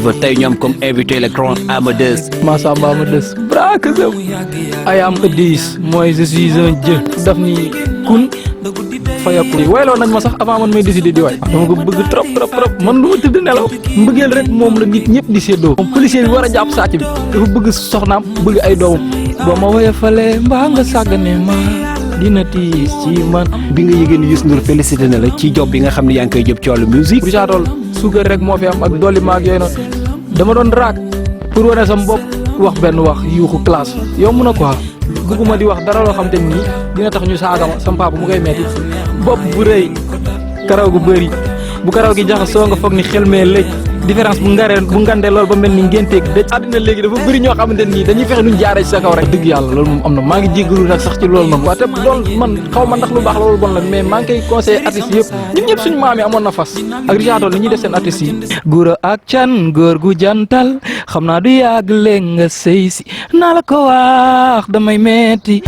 ba tey ñoom comme invité le grand Amadeus. Massamba Amadeus brakazam I am a diis mooy je suis un dieu daf ni kun fayakun wayloo nañ ma sax avant man may décider di waay dama ko bëgg trop man lu ma tëdd nelaw mbëggeel rek moom la nit ñëpp di séddoo moom policier bi war a jàpp sàcc bi dafa bëgg soxnaam bëgg ay doomam boo ma woyofalee mbaa nga sàggane ma dina tiis ci man. bi nga yëgee ni Youssou Ndour félicité na la ci job bi nga xam ne yaa ngi koy job ci wàllu musique. Richard Toll suukar rek moo fi am ak dolli maag yooyu noonu dama doon raak pour wane sama bopp wax benn wax yuuxu classe yomb na quoi bëgguma di wax dara loo xam te ni dina tax ñu saaga ma sama papa mu koy metti bopp bu rëy karaw gu bëri bu karaw gi jaxasoo nga foog ni xel mee lëj différence bu ngandee loolu ba mel ni ngénteeg dëj àddina léegi dafa bëri ñoo xamante nii dañuy fexe nuñ jaaree ci sa kaw rek dëgg yàlla loolu moom am na maa ngi jéggalu nag sax ci loolu noonu waaye te loolu man xaw ma ndax lu baax loolu bon la mais maa ngi koy conseillé artistes yëpp ñun ñëpp suñu maam yi amoon na fas ak Richard Toll ni ñuy def seen artistes yi góor ak can góor gu jantal xam naa du yàgg léegi nga sëy si naa la ko wax damay metti